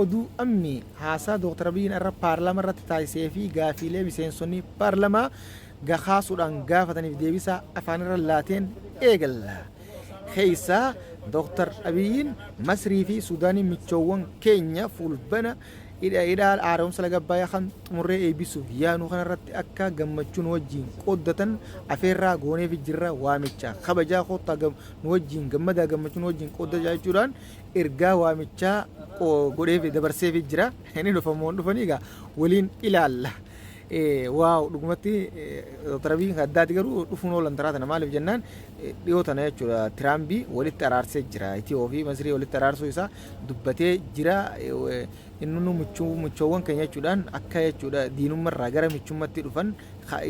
Oduu Ammi haasaa Dooktar Abiyyiin har'a paarlaamaa irratti taasisee fi gaafiilee miseensonni paarlamaa kaasuudhaan gaafataniif deebisaa afaanirra laateen eegalla. Keessaa Dooktar Abiyyiin Masrii fi Suudaaniin michoowwan keenya fuulbana hidha haaromsa laga Abbayaa kan xumurree eebbisuuf yaanu kanarratti akka gammachuu nu wajjiin qooddatan afeerraa gooneefi jirra waamicha kabajaa koottaa nu wajjiin gammadaa gammachuu nu wajjiin qooddachaa jechuudhaan ergaa waamichaa godheefi dabarseefi jira. Inni dhufamoo hin dhufanii egaa waliin ilaalla. Waaw dhugumatti Dr. Abiy kan addaati garuu dhufuun oolan taraa tana maaliif jennaan dhiyoo tana jechuudha Tiraambii walitti araarsee jira Itiyoo fi Masrii walitti araarsuu isaa dubbatee jira inni nu michoowwan keenya jechuudhaan akka jechuudha diinummarraa gara michummatti dhufan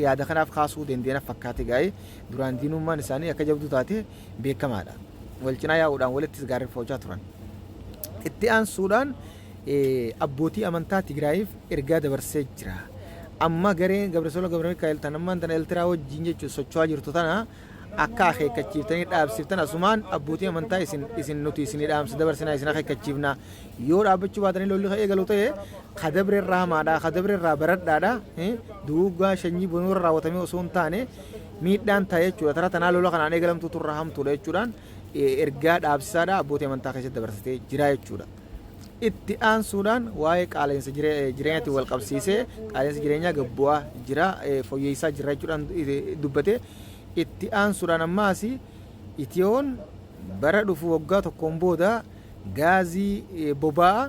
yaada kanaaf kaasuu dandeenya fakkaate gaa'ee duraan diinummaan isaanii akka jabduu taate beekamaadha. Wal cinaa yaa'uudhaan walittis gaarreeffachaa turan. Itti aansuudhaan abbootii amantaa Tigraayiif ergaa dabarsee jira. Amma gareen Gabrasola Gabramikaa'el tan ammaan tana Eltiraa wajjin jechuun socho'aa jirtu tana akka akeekkachiiftanii dhaabsiftan asumaan abbootii amantaa isin isin nuti isinii dhaamsa dabarsinaa isin akeekkachiifna. Yoo dhaabbachuu baatanii lolli kan eegalu ta'e kadabre irraa hamaadha, kadabre irraa baradhaadha. Duguuggaa sanyii bonuurra raawwatamee osoo hin taane miidhaan ta'e jechuudha. Tara tanaa lola kanaan eegalamtu turra hamtuudha jechuudhaan ergaa dhaabsisaadha abbootii amantaa keessatti dabarsatee jira jechuudha. Itti aansuudhaan waa'ee qaala'insa jireenyaatiin wal qabsiisee qaala'insa jireenyaa gad bu'aa jira fooyyeessaa jira jechuudhaan dubbate. Itti aansuudhaan ammaas Itiyoon bara dhufu waggaa tokkoon booda gaazii boba'aa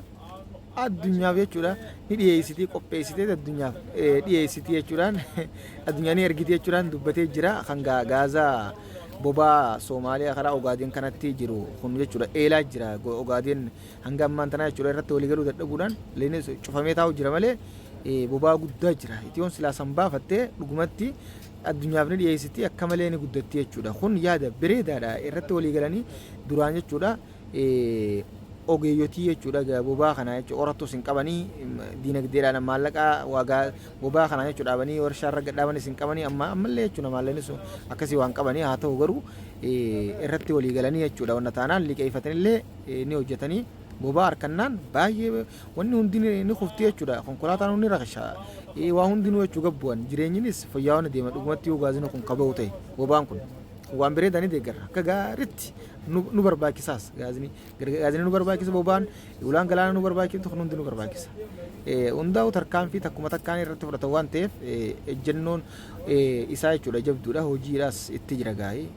addunyaaf jechuudha ni dhiyeessitii qopheessitee addunyaaf dhiyeessitii jechuudhaan addunyaa ni ergiti jechuudhaan dubbatee jira kan gaazaa boba'aa Soomaaliyaa karaa Ogaadeen kanatti jiru kun jechuudha eelaa jira Ogaadeen hanga ammaan tanaa jechuudha irratti waliigaluu dadhabuudhaan leenis cufamee taa'u jira malee boba'aa guddaa jira Itiyoon silaa san baafattee dhugumatti addunyaaf ni dhiyeessiti akka malee ni guddatti jechuudha kun yaada bareedaadha irratti waliigalanii duraan jechuudha ogeeyyotii jechuudha boba'aa kana jechuudha qorattus hin qabanii diinagdeedhaan maallaqa waagaa boba'aa kana jechuudha dhaabanii warshaa irra gadhaabanis hin qabanii amma ammallee jechuudha maallaqni sun akkasii waan qabanii haa ta'u garuu irratti walii galanii jechuudha wanna taanaan liqeeffatanillee ni hojjetanii boba'aa harkannaan baay'ee wanni hundi ni kufti jechuudha konkolaataan hundi rakasha waa hundinuu jechuu gabbu'an jireenyinis fayyaa deema dhugumatti yoo gaazina kun kaba'u ta'e boba'aan kun waan bareedaa ni deeggarra akka gaariitti nu barbaachisaas gaazni gaazni nu barbaachisa boba'aan ulaan galaana nu barbaachiftu kun hundi nu barbaachisa. Hundaa'u tarkaanfii takkuma takkaan irratti fudhatan waan ta'eef ejjennoon isaa jechuudha jabduudha hojiidhaas itti jira gaa'ee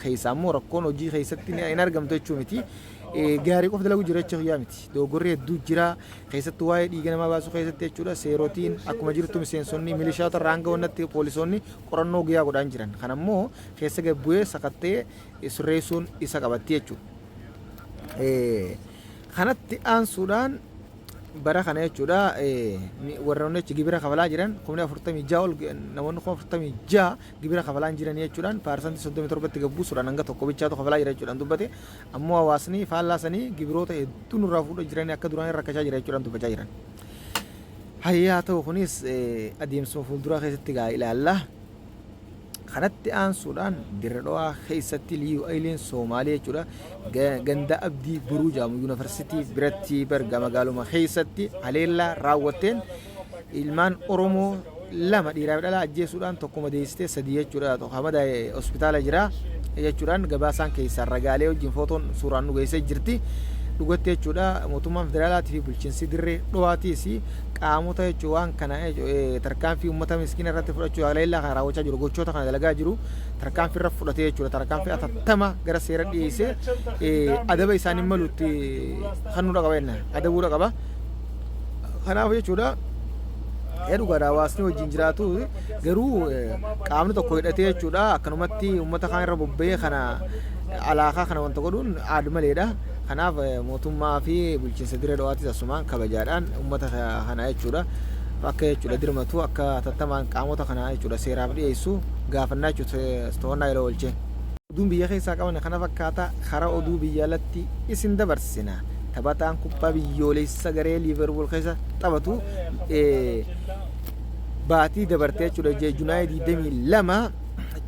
keessaa immoo rakkoon hojii keessatti hin argamtu jechuu miti. Gaarii qofa dalagu jira jechuu yaa miti. Dogoggorri hedduu jira keessattuu waa'ee dhiiga namaa baasuu keessatti jechuudha seerotiin akkuma jirtu miseensonni milishaota irraa hanga wannatti poolisoonni qorannoo guyyaa godhaan jiran. Kan ammoo keessa gad bu'ee sakattee sirreessuun isa qabatti jechuudha. Kanatti aansuudhaan bara kana jechuudha warroonni achi gibira kafalaa jiran 46,000 ol namoonni 46,000 gibira kafalaan jiran jechuudhaan 37%tti gad buusuudhaan hanga tokko bichaatu kafalaa jira jechuudhaan dubbate. Ammoo hawaasni faallaa sanii gibiroota hedduu nurraa fuudha jiranii akka duraan rakkachaa jira jechuudhaan dubbachaa jiran. Hayyaa ta'u kunis adeemsuma fuulduraa keessatti gaa ilaalla. Kanatti aansuudhaan Dirre Dhawaa keessatti Liyyuu Ayiliin Soomaalee jechuudha ganda Abdii Boruu jedhamu yuunivarsiitii biratti barga magaaluma keessatti haleellaa raawwatteen ilmaan Oromoo lama dhiiraa fi dhalaa ajjeesuudhaan tokko madeessitee sadii jechuudha tokko madaa'e hospitaala jira jechuudhaan gabaasaan keessaa ragaalee wajjin footoon suuraan nu geessee jirti. Dhugatti jechuudha mootummaan federaalaatii fi bulchiinsi Dirree Dhawaatiis qaamota jechuun waan kana tarkaanfii uummata miskiina irratti fudhachuu haleellaa kana raawwachaa jiru gochoota kana dalagaa jiru tarkaanfii irra fudhatee jechuudha tarkaanfii atattama gara seera dhiyeessee adaba isaanii malutti kennuudha qaba jenna adabuudha qaba. Kanaaf jechuudha dhugaadha hawaasni wajjin jiraatu garuu qaamni tokko hidhatee jechuudha akkanumatti uummata kaan irra bobba'ee kana alaakaa kana wanta godhuun aadu maleedha. Kanaaf mootummaa fi bulchiinsa Dirree Dhawaatis asumaan kabajaadhaan uummata kana jechuudha akka jechuudha dirmatu akka hatattamaan qaamota kana jechuudha seeraaf dhiyeessu gaafannaa jechuudha to'annaa yeroo oolchee. Oduun biyya keessaa qaban kana fakkaata karaa oduu biyya alatti isin dabarsina. Taphataan kubbaa biyyoolessa garee Liiverpuul keessa taphatu baatii dabartee jechuudha Junaayii 22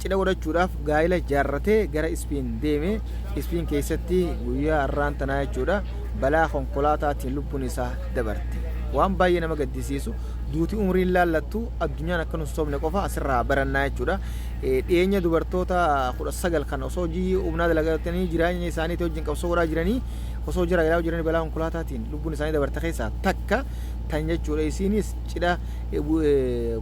cidha godhachuudhaaf gaa'ila jaarratee gara Ispiin deeme. Ispiin keessatti guyyaa har'aan tanaa jechuudha. balaa konkolaataatiin lubbuun isaa dabarte. Waan baay'ee nama gaddisiisu duuti umriin laallattu addunyaan akka nu sobne qofa asirraa barannaa jechuudha. Dhiyeenya dubartoota 19 kan osoo hojii humnaa dalagatanii jireenya isaaniitii wajjin qabsoo godhaa jiranii osoo jira galaa jiranii balaa konkolaataatiin lubbuun isaanii dabarte keessaa takka tan jechuudha. Isiinis cidha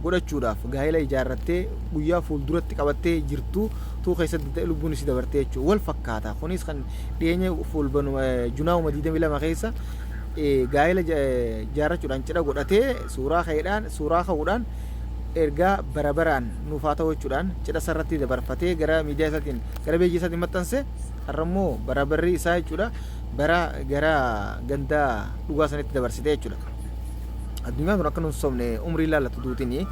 godhachuudhaaf gaa'ela ijaarrattee guyyaa fuulduratti qabattee jirtu tuu keessatti lubbuun isii dabarte jechuudha. Wal fakkaata. Kunis kan dhiyeenya fuulbanuma junaa'uma 22 keessa gaa'ela ijaarrachuudhaan cidha godhatee suuraa ka'eedhaan suuraa ka'uudhaan ergaa bara baraan nuuf haa ta'u jechuudhaan cidha isarratti dabarfatee gara miidiyaa isaatiin gara beejii isaatiin maxxanse har'a immoo bara barri isaa jechuudha bara gara ganda dhugaa sanitti dabarsite jechuudha. Addunyaan kun akka nun sobne umrii laallatu duutiin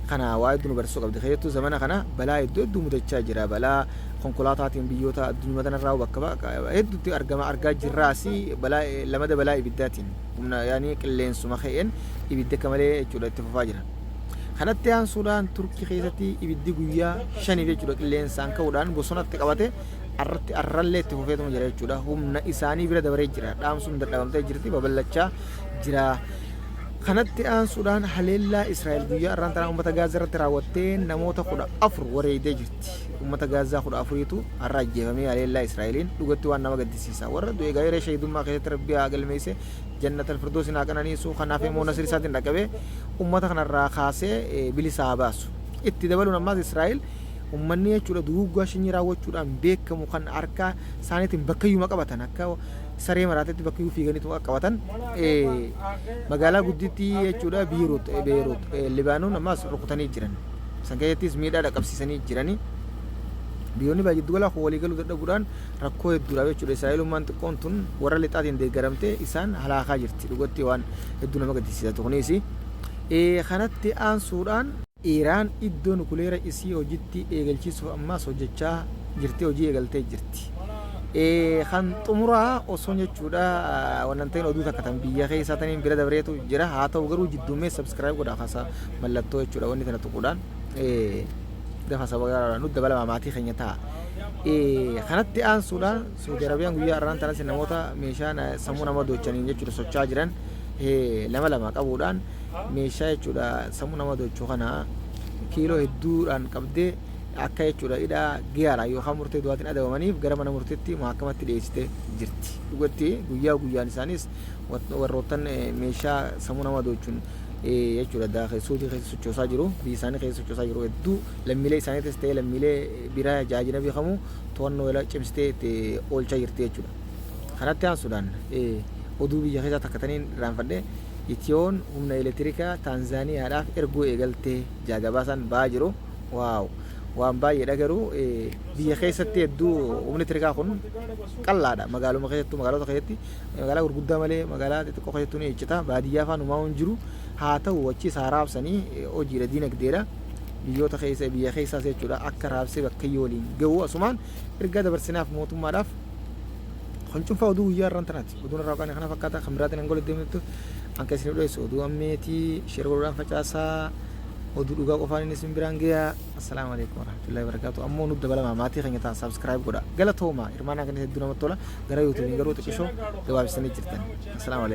kana waa hedduu nu barsiisuu qabdi. Keessattuu zamana kana balaa hedduu hedduu mudachaa jira. Balaa konkolaataatiin biyyoota addunyaa tanarraa bakka hedduutti argama argaa jirraas balaa lamada balaa ibiddaatiin humna yaani qilleensuma ka'een ibiddi akka malee jechuudha itti fufaa jira. Kanatti aansuudhaan Turkii keessatti ibiddi guyyaa shaniif jechuudha qilleensaan ka'uudhaan bosonatti qabate arratti arrallee itti fufeetuma jira jechuudha. Humna isaanii bira dabaree jira. Dhaamsuun dadhabamtee jirti babal'achaa jira. Kanatti aansuudhaan haleellaa Israa'el guyyaa arraan tanaa uummata Gaazaa irratti raawwattee namoota 14 wareegdee jirti. Uummata Gaazaa 14tu har'a ajjeefamee haleellaa Israa'eliin dhugatti waan nama gaddisiisa. Warra du'e gaa'iree shahiidummaa keessatti Rabbi haa galmeesse jannatal firdoosiin haa qananiisu kanaaf immoo nasri isaatiin dhaqqabee uummata kanarraa kaasee bilisa haa baasu. Itti dabaluun ammaas Israa'el uummanni jechuudha duguuggaa sanyii raawwachuudhaan beekamu kan harka isaaniitiin bakkayyuma qabatan akka saree maraatetti bakkayyuu fiiganiitu qaqqabatan magaalaa guddittii jechuudha Biiruut Beeruut Libaanoon ammaas rukutanii jiran. San keessattis miidhaa dhaqqabsiisanii jirani. Biyyoonni baay'ee giddu galaa kun walii galuu dadhabuudhaan rakkoo hedduudhaaf jechuudha. Israa'elummaan xiqqoon tun warra lixaatiin deeggaramtee isaan halaakaa jirti. Dhugatti waan hedduu nama gaddisiisa kunis. Kanatti aansuudhaan Iraan iddoo nukuleera isii hojitti eegalchiisuuf ammaas hojjechaa jirti hojii eegaltee jirti. Kan xumuraa osoo jechuudha wannan ta'in oduu takka tan biyya keessaa taniin bira dabreetu jira haa ta'u garuu jidduumee subscribe godhaa kasa mallattoo jechuudha wanni tana tuquudhaan dafa saba nu dabalama maatii keenya ta'a. Kanatti aansuudhaan Saudi Arabiyaan guyyaa har'aan tanas namoota meeshaa sammuu nama doochaniin jechuudha socho'aa jiran lama lama qabuudhaan meeshaa jechuudha sammuu nama doochuu kana kiiloo hedduudhaan qabdee akka jechuudha hidhaa giyaadhaan yookaan murtee du'aatiin adabamaniif gara mana murtiitti mahaakamatti dhiyeessitee jirti. Dhugatti guyyaa guyyaan isaanis warroottan meeshaa sammuu nama doochuun jechuudha suutii keessa sochoosaa jiru biyya isaanii keessa sochoosaa jiru hedduu lammiilee isaaniitis ta'ee lammiilee biraa jaajina beekamu to'annoo jala cimsitee itti oolchaa jirti jechuudha. Kanatti aansuudhaan oduu biyya keessaa takka taniin irraanfadhe Itiyoon humna elektirikaa Taanzaaniyaadhaaf erguu eegalte jaagabaasaan ba'aa jiru. Waaw waan baay'eedha garuu biyya keessatti hedduu humni elektirikaa kun qal'aadha magaaluma keessattuu magaalota keessatti magaalaa gurguddaa malee magaalaa xixiqqoo keessattuu ni iccita baadiyyaa faan uumaa hin jiru haa ta'u achi isaa raabsanii hojiidha diinagdeedha biyyoota keessa biyya keessaas jechuudha akka raabsee bakka waliin gahu asumaan ergaa dabarsinaaf mootummaadhaaf kun cunfaa oduu guyyaa irraan tanaati oduun irraa kana fakkaata kan biraatiin hanga walitti deemnutti anka isiniif dhiyeessu oduu ammeetii share godhuudhaan facaasaa oduu dhugaa qofaan inni isin biraan gayaa assalaamu alaikum warahmatullahi wabarakatuh ammoo nu dabalamaa maatii keenya ta'a subscribe godha galatooma hirmaannaa kan hedduu namatti tola gara yuutuubiin garuu xiqqishoo gabaabsitanii jirtan assalaamu alaikum.